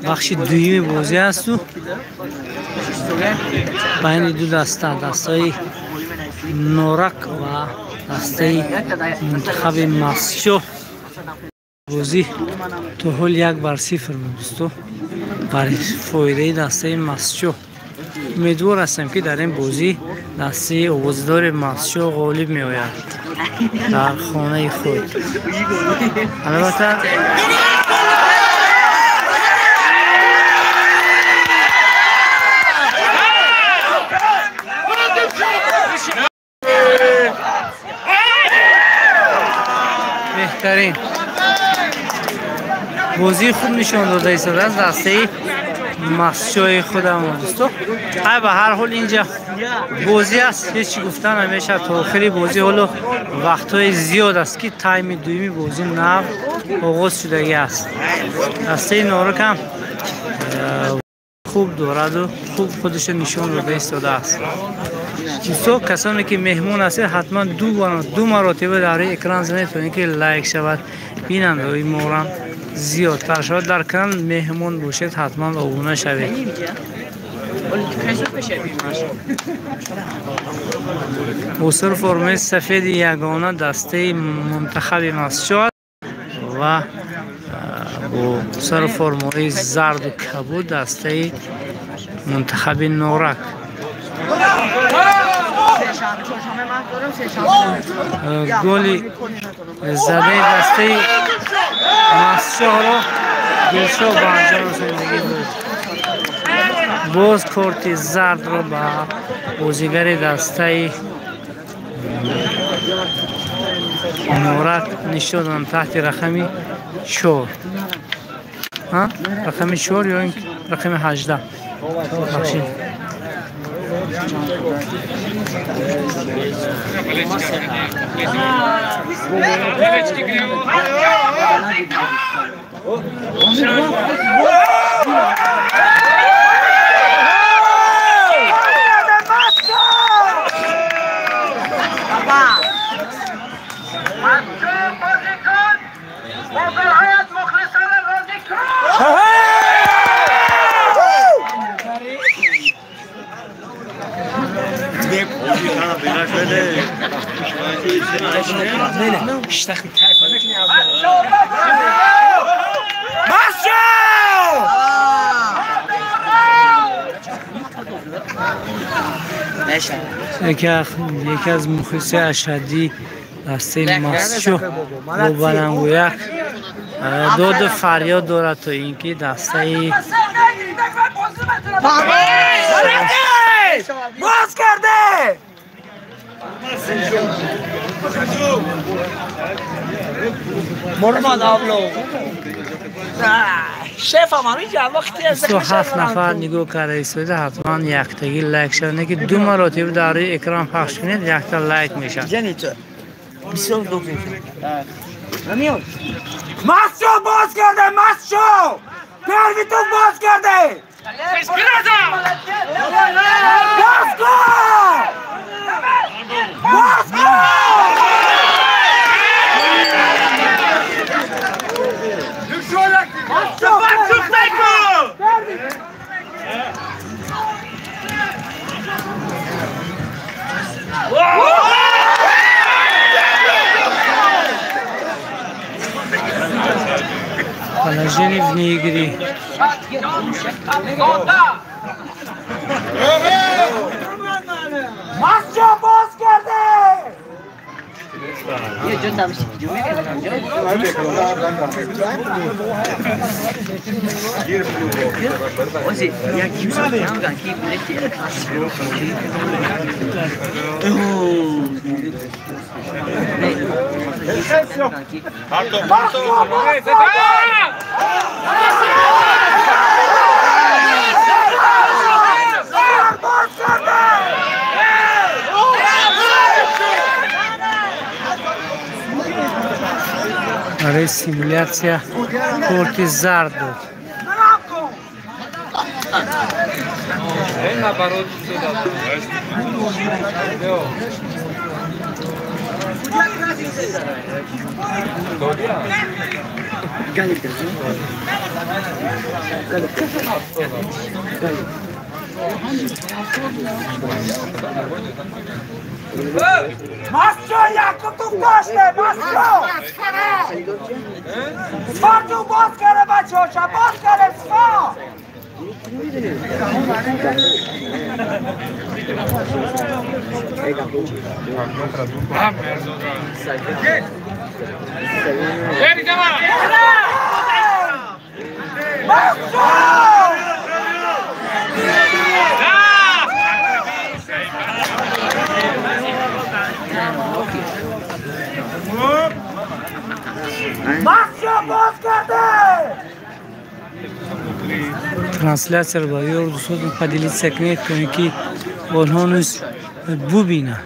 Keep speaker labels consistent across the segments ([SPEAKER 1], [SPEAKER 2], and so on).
[SPEAKER 1] Бахши дуюми бозӣ асту байни ду даста, дастаи Норак ва дастаи мунтахаби Мастчоҳ. Бозӣ то ҳол 1-0 буд, дӯсто, бар фоидаи дастаи Мастчоҳ. Умедвор ҳастем, ки дар ин бозӣ дастаи овоздори Мастчоҳ ғолиб меояд дар хонаи худ. Албатта, беҳтарин бозии хуб нишон дода истодааст дастаи Мастчоҳи худамон, дӯсто. Ай, ба ҳар ҳол, инҷа бозӣ аст, ҳеҷ чӣ гуфта намешавад. То охири бозӣ ҳоло вақтҳои зиёд аст, ки тайми дуюми бозӣ нав оғоз шудагӣ аст. Дастаи Норак ҳам хуб дораду хуб худашо нишон дода истодааст. Дӯсто, касоне ки меҳмон ҳастед, ҳатман ду маротиба дар рӯи экран занед, то ин ки лайк шавад, бинандаҳои морам зиёдтар шавад. Дар канал меҳмон бошед, ҳатман обуна шавед. Бо сар формаи сафеди ягона дастаи мунтахаби Мастчоҳ ва бо сару формаҳои зарду кабуд дастаи мунтахаби Норак. Голи задаи дастаи Мастчоҳро Дилшоҳ ба анҷом расондагӣ буд. Боз корти зардро ба бозигари дастаи Норак нишон доданд таҳти рақами 4, рақами 4 ё рақами 18, бахшид. Яке аз мухлисои ашаддии дастаи Мастчоҳ бо баландгӯяк доду фарёд дорад, то ин ки дастаи
[SPEAKER 2] боз карде.
[SPEAKER 1] 27 нафар нигоҳ карда истода, ҳатман яктагӣ лайк шавад, не ки ду маротиба дар рӯи экран пахш кунед, якта лайк мешавад.
[SPEAKER 2] Мастчоҳ боз карде, Мастчоҳ первый туп боз карде. Боз кун, боз кун.
[SPEAKER 1] Положение вне игры.
[SPEAKER 2] Мастчоҳ боз карде.
[SPEAKER 1] Барои симулятсия корти зард буд.
[SPEAKER 2] Масчо, якум туп доште, масчо! Сфарту боз карде, бачаҳоша, боз карде, сфа! Масчо! Масчо боз карде!
[SPEAKER 1] Трансляцияро ба ёру дӯстотон поделиться кунед, то ин ки онҳо низ бубинанд.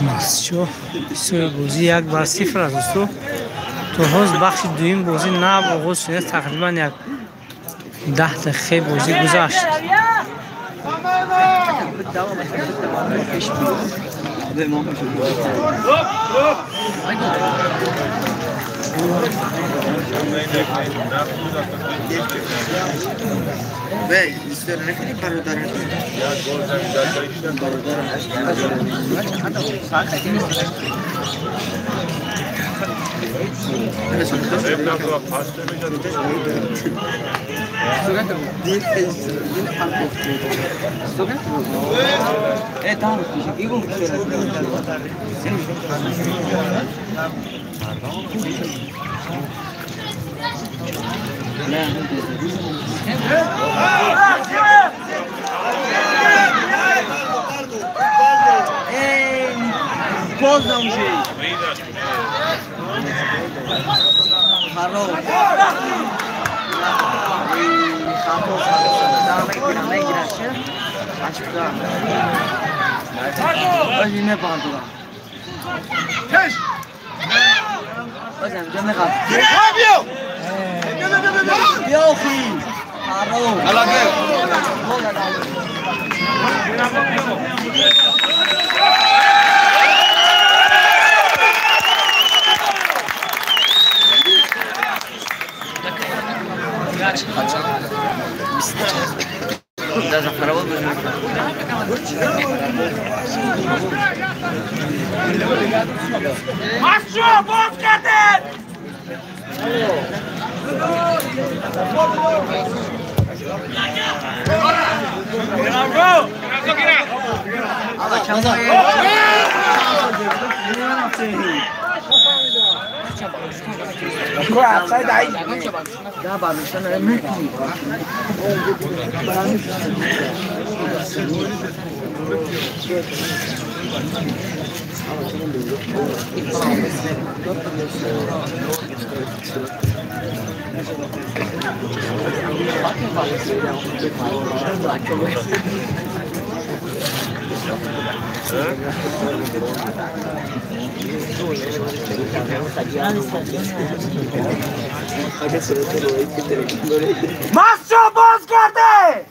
[SPEAKER 1] Масчо ҳисоби бозӣ 1-0 аст дӯсто. То ҳоз бахши дуюм бозӣ нав оғоз шудааст, тақрибан як 10 дақиқаи бозӣ гузашт.
[SPEAKER 2] Машу, боз кардед! Машу, боз кардед!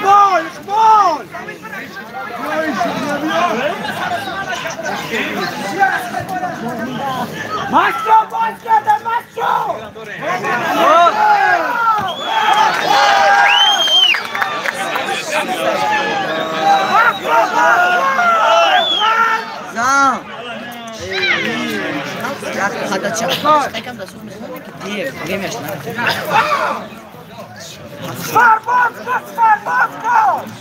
[SPEAKER 2] اقبال اقبال ماشو باز کرده ماشو باز کن باز کن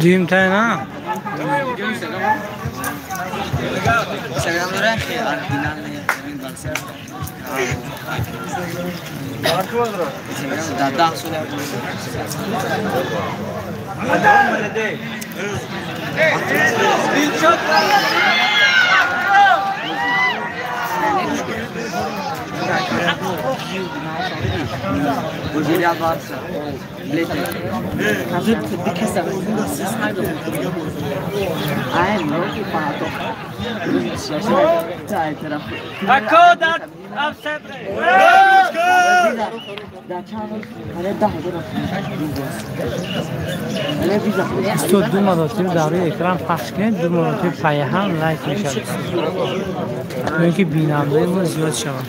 [SPEAKER 1] Дим тайна? Устод, ду маротиба дар рӯи экран пахш кунед, ду маротиба пайҳам лайк мешавад, то ин ки бинандаи мо зиёд шавад.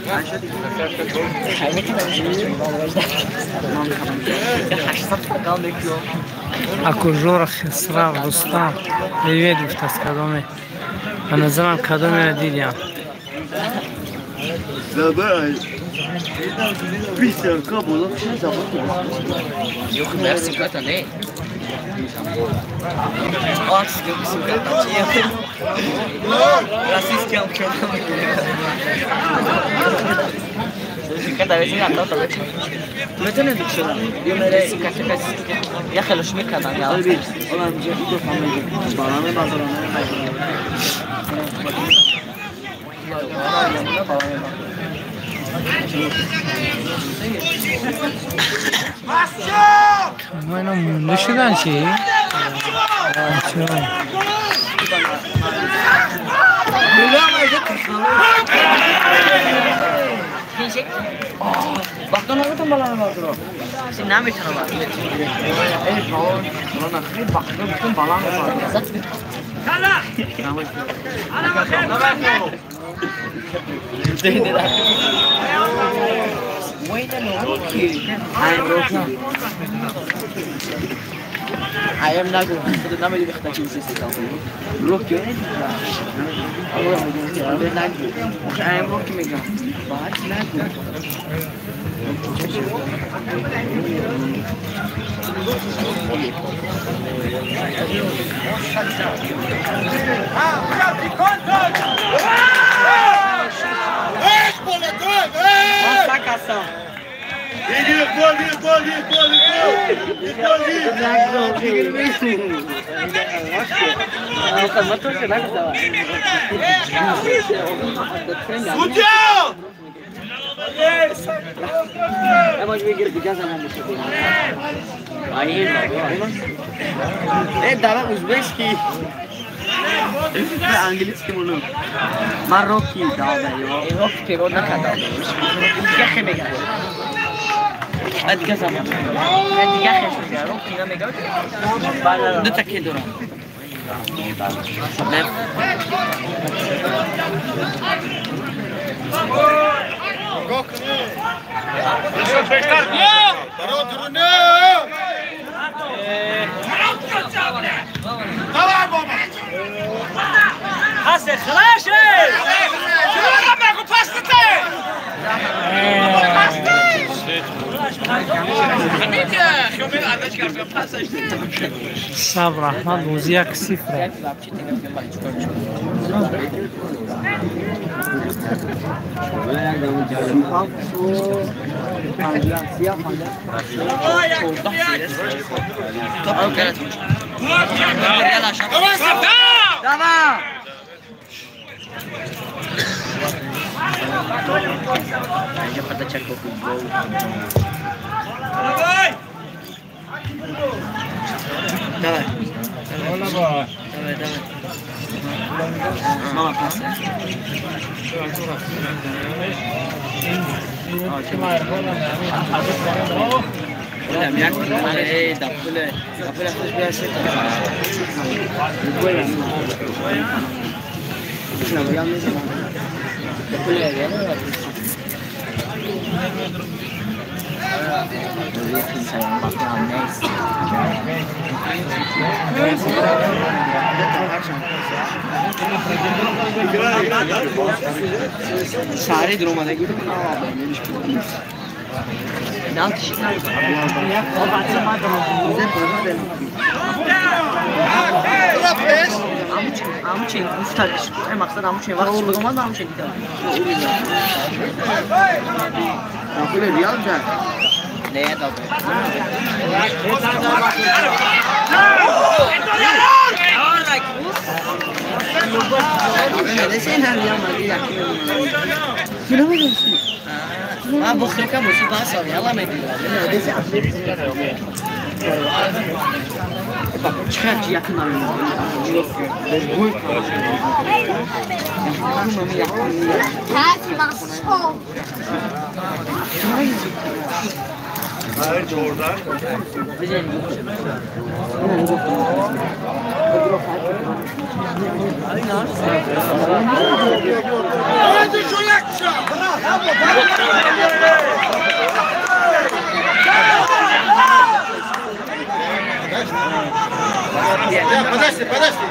[SPEAKER 1] Акужора Хисрав Рустам привет гуфтааст. Кадоме ба назарам кадомеро дидям. اینا مونده شدن چی؟ Сабр Аҳмад бозӣ 1-0.
[SPEAKER 3] Давай. Давай, давай. Мама, пас.
[SPEAKER 4] Подожди, подожди.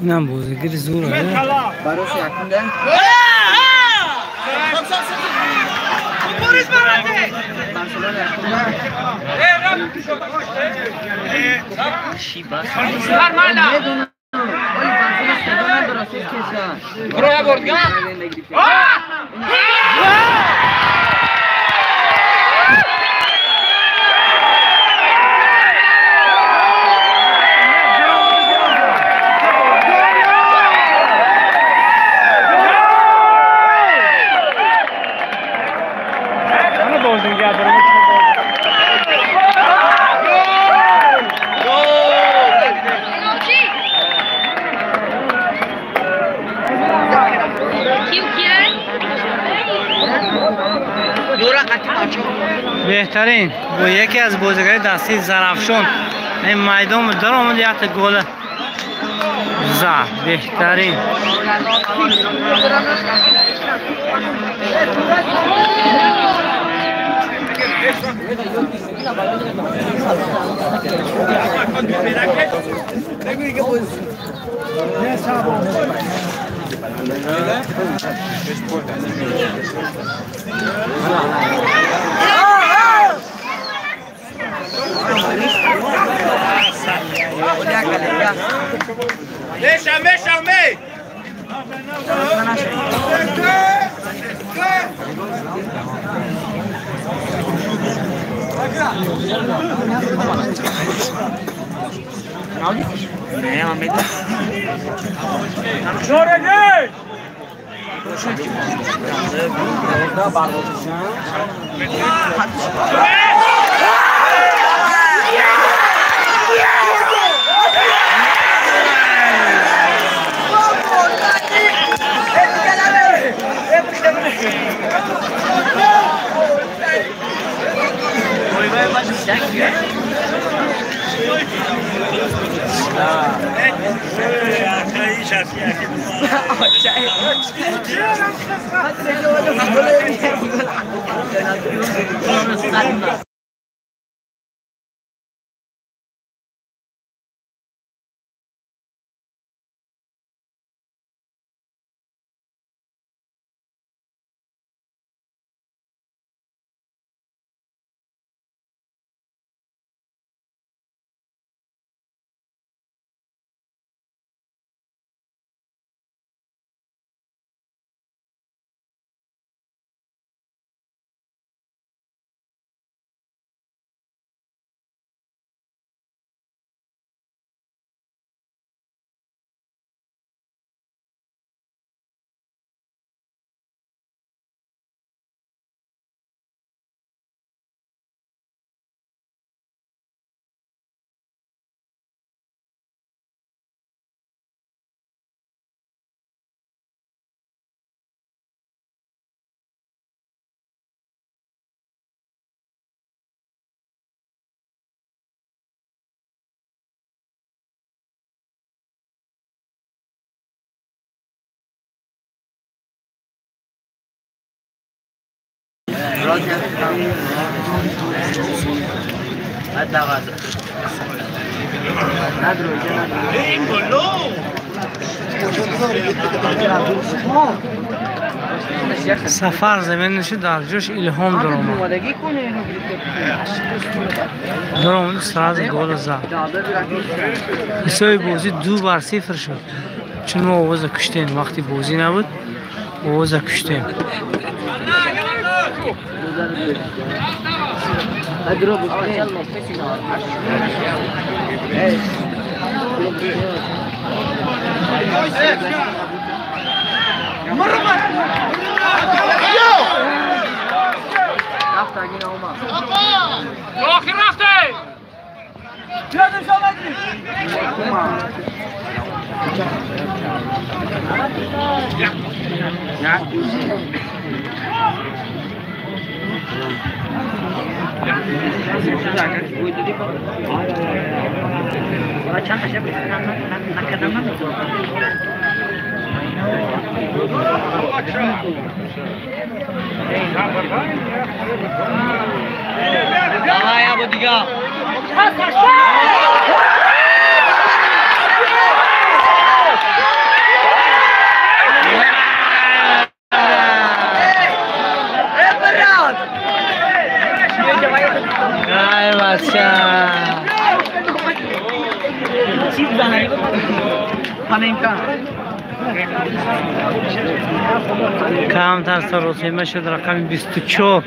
[SPEAKER 1] Нам бозигир зур. Беҳтарин бо яке аз бозигари дастии Зарафшон ин майдон даромад, якта гол зад. Беҳтарин. Сафар замин нишид, дар ҷош Илҳом даромад. Даромад сразу гол зад. Ҳисоби бозӣ 2-0 шуд. Чун мо овоза куштем, вақти бозӣ набуд, овоза куштем. Камтар саросема шуд рақами 24.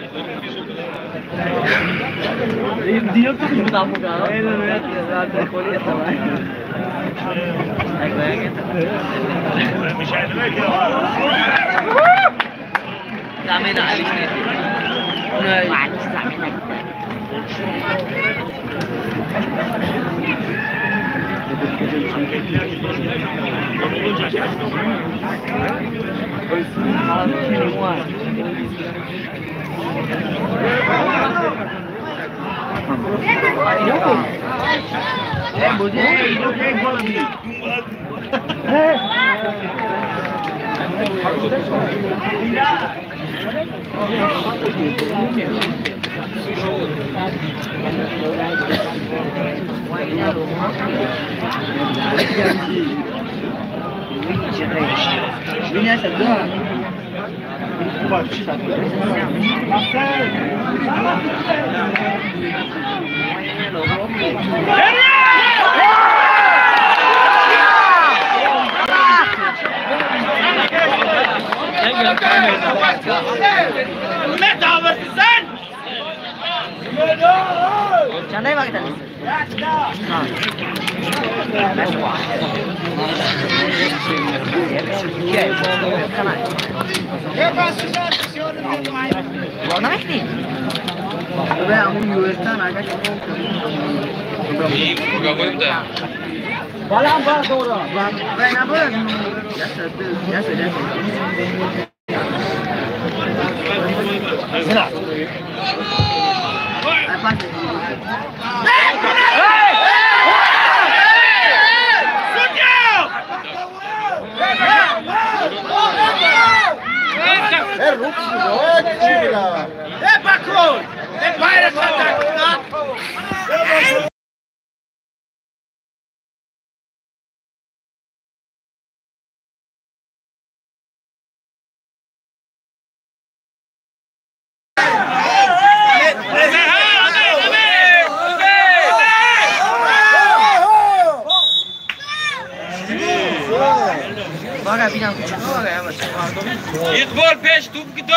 [SPEAKER 3] Идбор пеш туп кидо.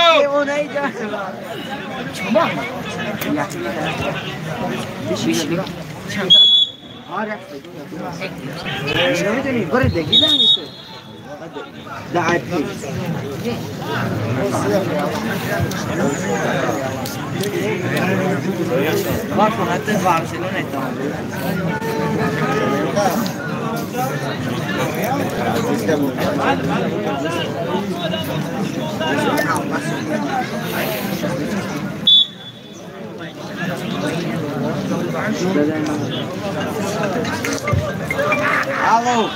[SPEAKER 2] Алло,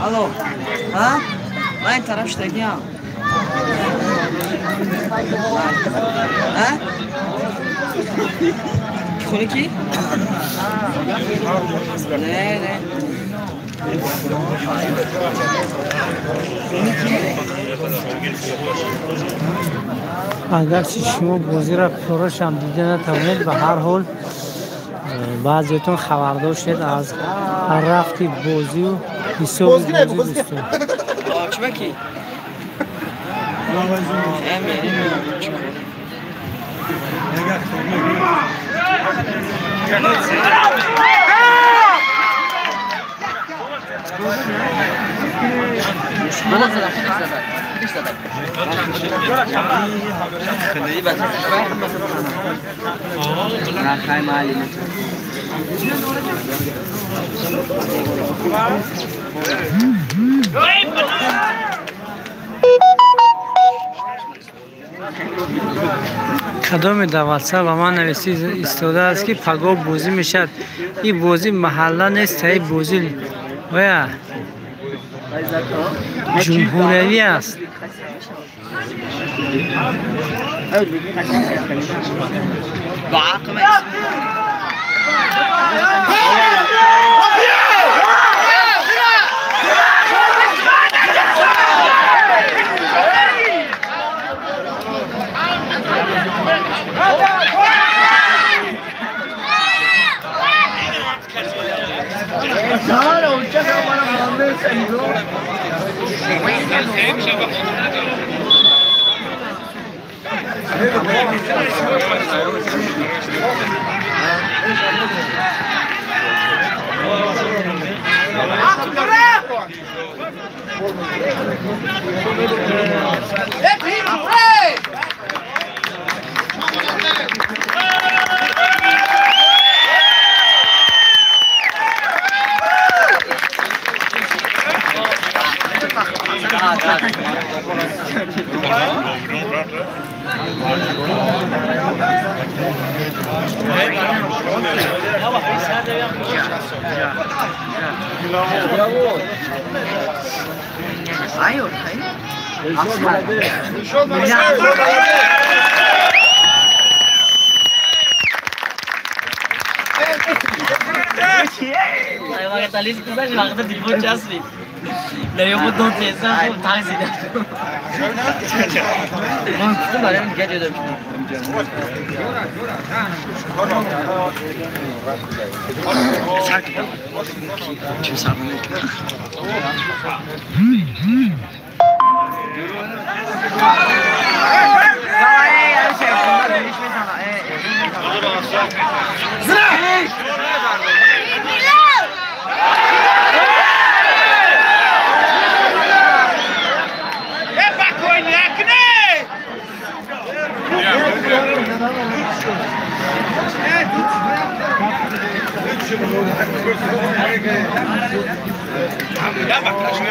[SPEAKER 2] алло, а? Ман тараф шудагиам. А? Хони ки? Не, не.
[SPEAKER 1] Агарчи шумо бозиро пуррашам дида натавонед, ба ҳар ҳол баъзеятон хабардор шудед аз рафти бозию ҳисоби бозӣ дӯстон. Кадоме даватса ба ман нависӣ истодааст, ки пагоҳ бозӣ мешавад. Ин бозӣ маҳалла нест, ин бозӣ оя ҷумҳуриявӣ аст.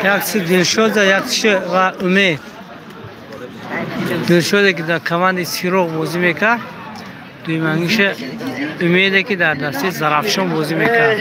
[SPEAKER 1] Якси Дилшод, якси ва Умед. Дилшоде ки дар командаи Сироқ бозӣ мекард, дуюмангиша Умеде ки дар дастаи Зарафшон бозӣ мекард.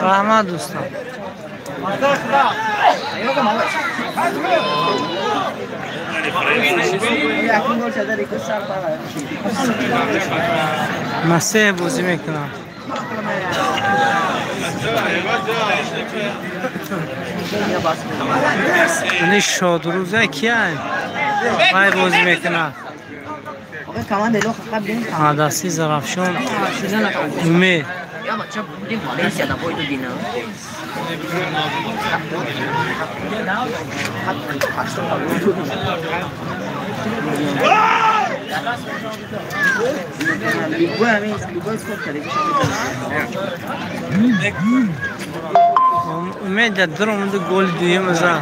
[SPEAKER 1] Раҳмат дӯстон. Масеҳ бозӣ мекунам. Ини Шодрӯза кияй? Вай бозӣ мекунад. Дасти Зарафшон Умед. Умед дар даромаду голи дуюм зад.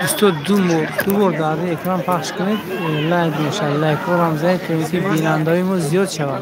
[SPEAKER 1] Дӯсто, ду бор дар экран пахш кунед, лайк мешавад. Лайкҳоро ҳам занед, то ин ки бинандаҳои мо зиёд шавад.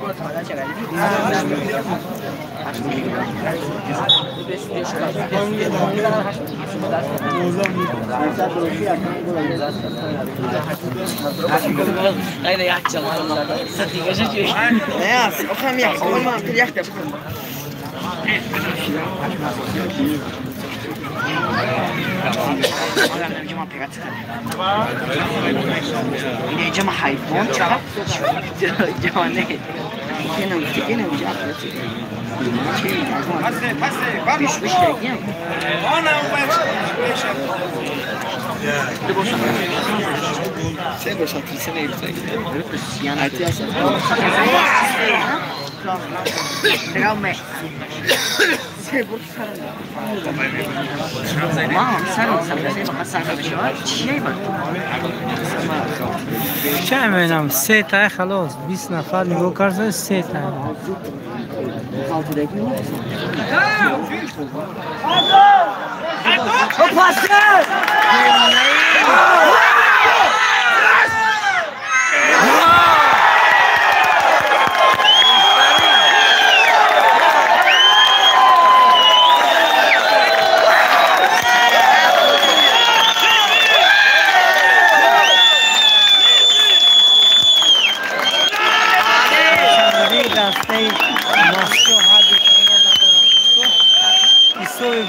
[SPEAKER 1] Ча мебинам, се тай халос, 20 нафар нигоҳ карда, се тай.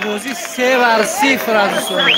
[SPEAKER 1] Бозӣ 3-0 аз дӯстон.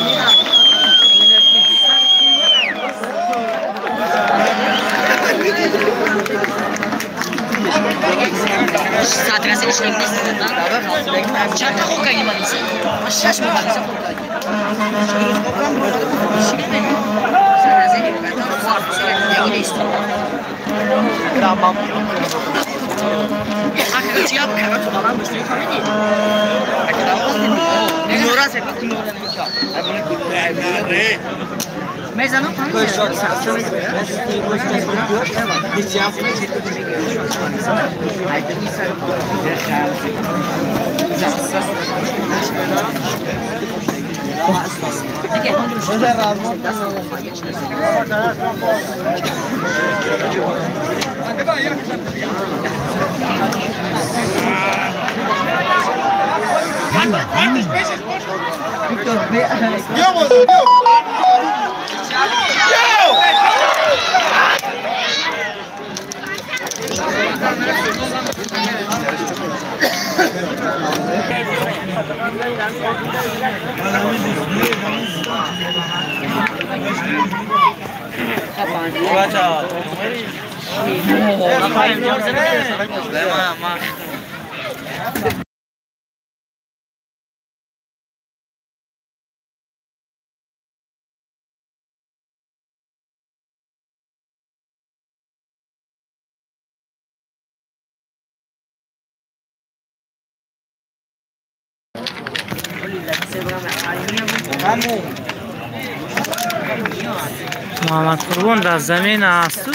[SPEAKER 1] Муҳаммад Қурбон дар замин асту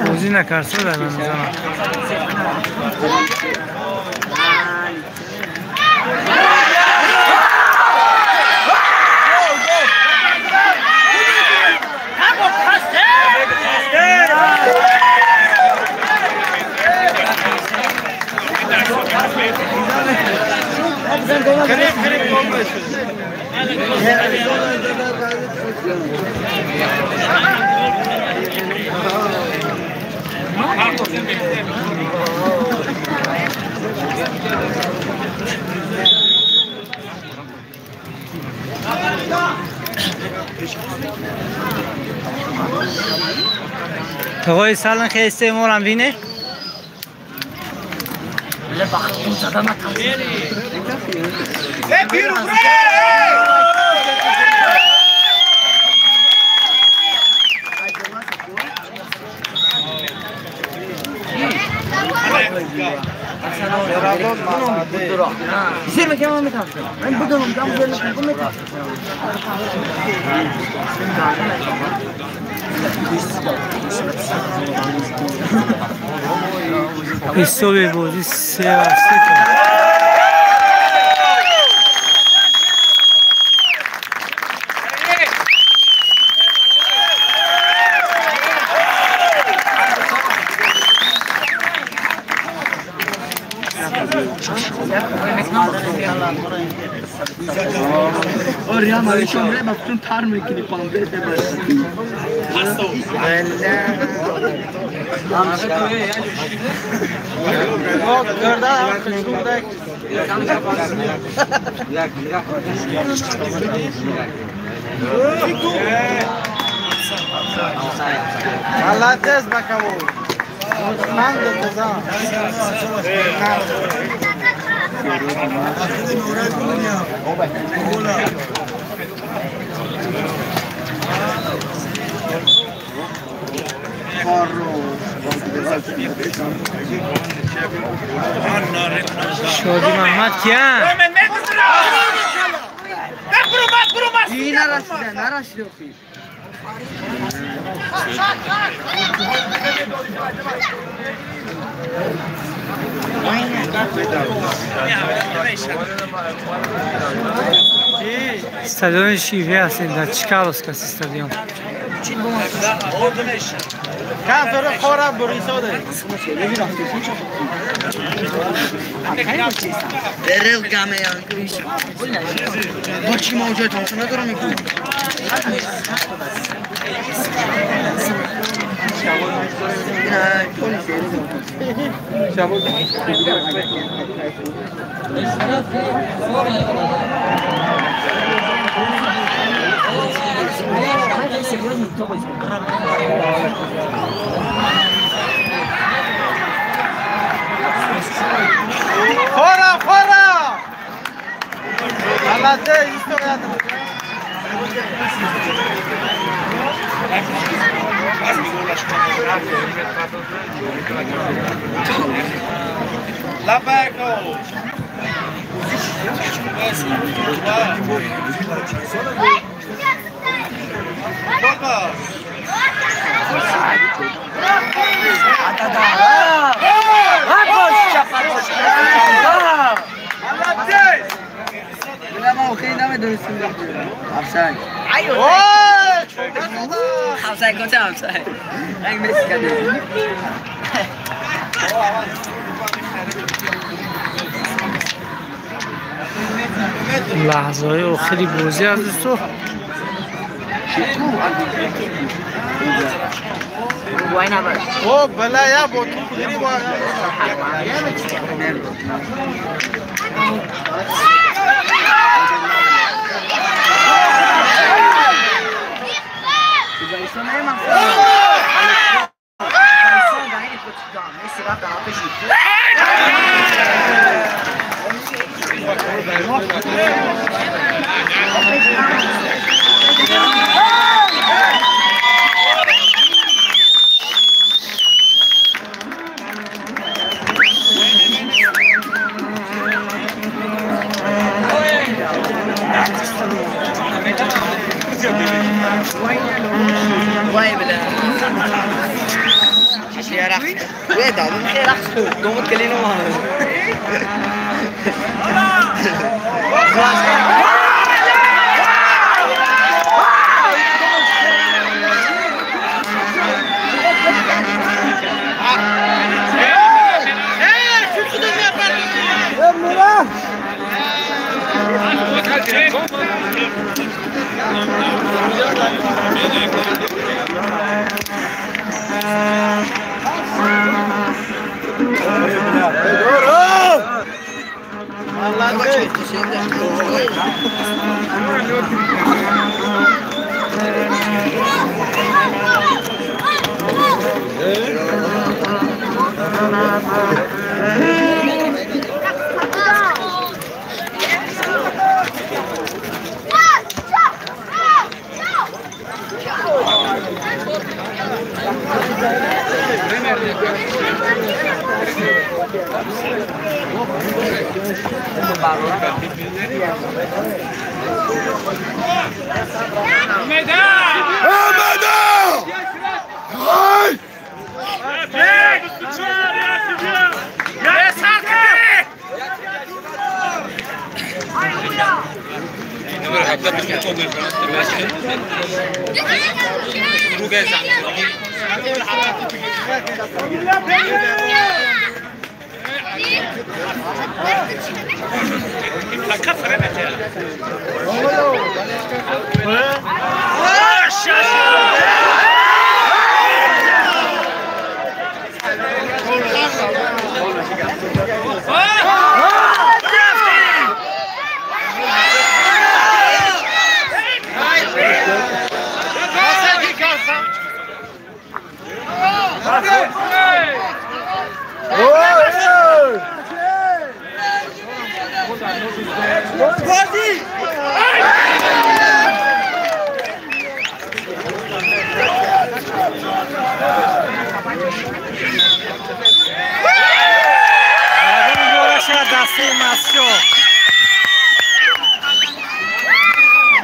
[SPEAKER 1] бозӣ накард дар назарам. Тағои салан хесте морам бине? Ҳисоби бозӣ 3-3.
[SPEAKER 4] Молодец, боковой.
[SPEAKER 1] Шоди Муҳаммад киян? Стадиони Шиве ҳастем, дар Чкаловск аст стадион.
[SPEAKER 4] Fora, fora! Молодец,
[SPEAKER 1] Лаҳзаҳои охири бозӣ аз дӯсто.
[SPEAKER 4] Hey!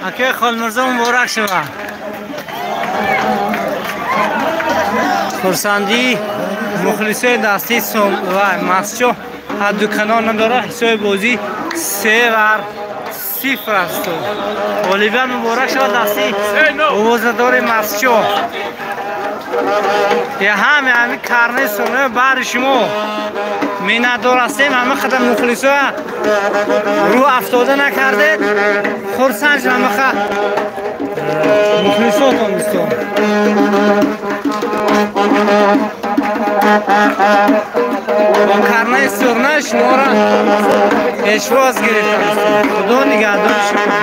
[SPEAKER 1] Акаи Холмирзо муборак шава. Хурсандии мухлисои дастаи ва Мастчоҳ ҳадду канор надорад. Ҳисоби бозӣ 3-0 аст. Ғолибият муборак шава дастаи овозадори Мастчоҳ. Я ҳаме ҳами карнаи сурнаи баҳри шумо миннатдор ҳастем. Ҳама қадар мухлисоя рӯ афтода накардед. Хурсанд шудам ҳама мухлисотон дӯстон. Бо карнаи сурна шуморо пешвоз гирифтам. Худо нигаҳдори шумо.